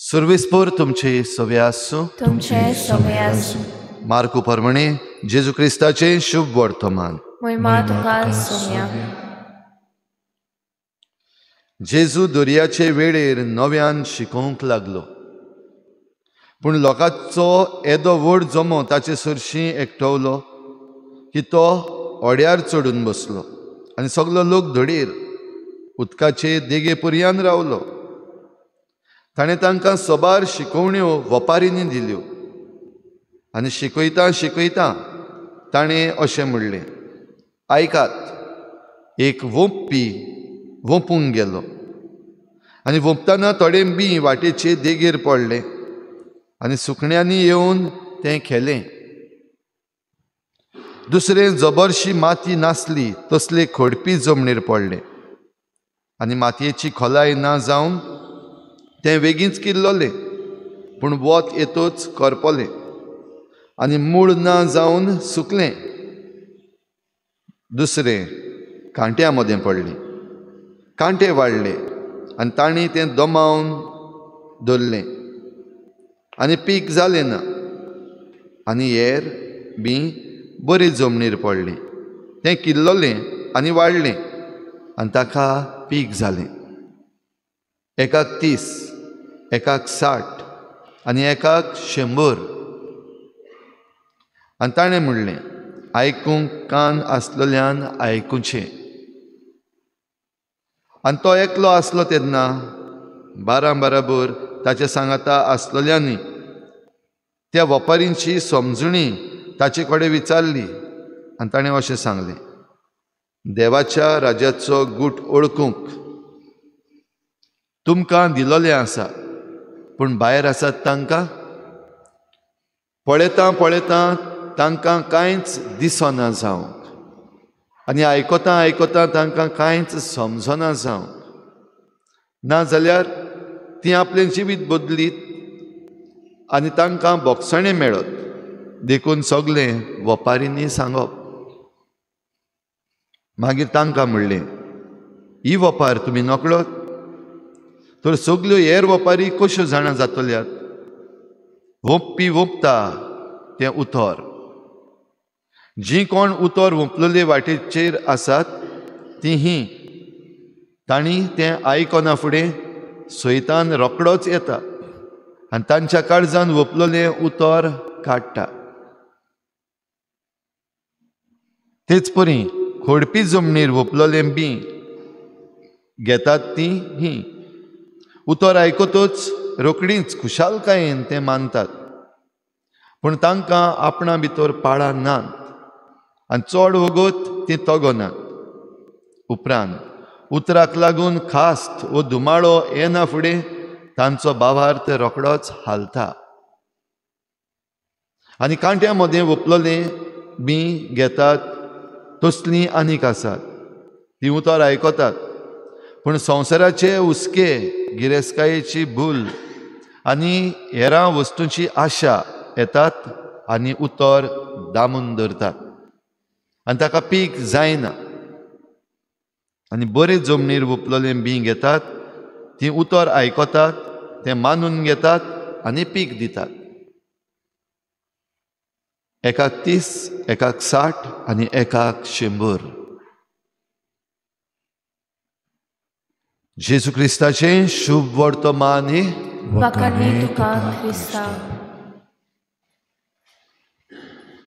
सुर्विस्पोर तुमचे सवे आसूं. तुमचे सवे आसूं. मार्कू परमणे जेजू क्रिस्ताचें शुभ वर्तमान. महिमा तुका सोम्या. जेजू दर्याचे वेळेर नव्यान शिकोवंक लागलो, पूण लोकांचो येदो व्हड जमो ताचे सरशीं एकटवलो की तो ओड्यार चडून बसलो आनी सगलो लोक धडीर उदकाचे देगे पर्यान रावलो. ताणें तांकां सोबार शिकोवण्यो वपारींनी दिल्यो आनी शिकयता शिकयता ताणें अशें म्हणलें, आयकात, एक वोंपपी वोंपूंक गेलो आनी वोंपतना थोडे बीं वाटेचे देगेर पडलें आनी सुकण्यांनी येवन तें खेलें. दुसरें जबरशी माती नासली तसले खोडपी जमनीर पडलें आनी मातयेची खोलाय ना जावन तें वेगींच किल्लोलें, पूण वत येतच करपलें आनी मूळ ना जावन सुकलें. दुसरें कांट्या मदें पडलें, कांटे वाडले आनी तांणी तें दमावन दवरलें आनी पीक जालें ना. आनी हेर बी बरी जमनीर पडलें, तें किल्लोलें आनी वाडलें आनी ताका पीक जालें. एकाक 30, एकाक 60 आनी एकाक 100. आनी ताणें म्हणलें, आयकूंक कान आसलेल्यान आयकुचें. आनी तो एकलो आसलो तेन्ना 12 बराबर ताचे सांगाता आसलेल्यांनी त्या वपारींची समजणी ताचे कडेन विचारली आनी ताणें अशें सांगलें, देवाच्या राज्याचो गूट ओळखूंक तुमकां दिलोलें आसा, पूण भायर आसात तांकां पळयता पळयता तांकां कांयच दिसना जावंक आनी आयकता आयकता तांकां कांयच समजना जावंक. नाजाल्यार तीं आपलें जिवीत बदलीत आनी तांकां बोगसणें मेळत. देखून सगळें वपारींनी सांगप. मागीर तांकां म्हणलें, ही वपार तुमी नकळत तर सगल्यो हेर वपारी कश्यो जाणा जातल्यात? वोंपपी वोंपता तें उतर. जीं कोण उतर वोंपलेले वाटेचेर आसात तीं ही, तांणी तें आयकना फुडें सैतान रोकडोच येता आनी तांच्या काळजान वोंपलेलें उतर काडटा. तेच परी खोडपी जमनीर वोंपलेलें बीं घेतात तीं ही, उतर आयकतच रोकडींच खुशालकायेन तें मानतात, पूण तांकां आपणा भितर पाळां नात आनी चड वगत तीं तगनात. उपरांत उतराक लागून खास्त वो धुमाळो येना फुडें तांचो भावार्थ रोकडोच हालता. आनी कांट्या मदें वोंपलेलें बीं घेतात तसलीं आनीक आसात, तीं उतर आयकतात, पूण संवसाराचे हुस्के, गिरेस्तकायेची भूल आनी हेरां वस्तूंची आशा येतात आनी उतर दामून धरतात आनी ताका पीक जायना. आनी बरे जमनीर वोंपलेलें बीं घेतात, तीं उतर आयकतात, तें मानून घेतात आनी पीक दितात. एकाक 30, एकाक 60 आनी एकाक 100. जेजू क्रिस्ताचें शुभ वर्तमान. वाखाणनी तुका क्रिस्ता.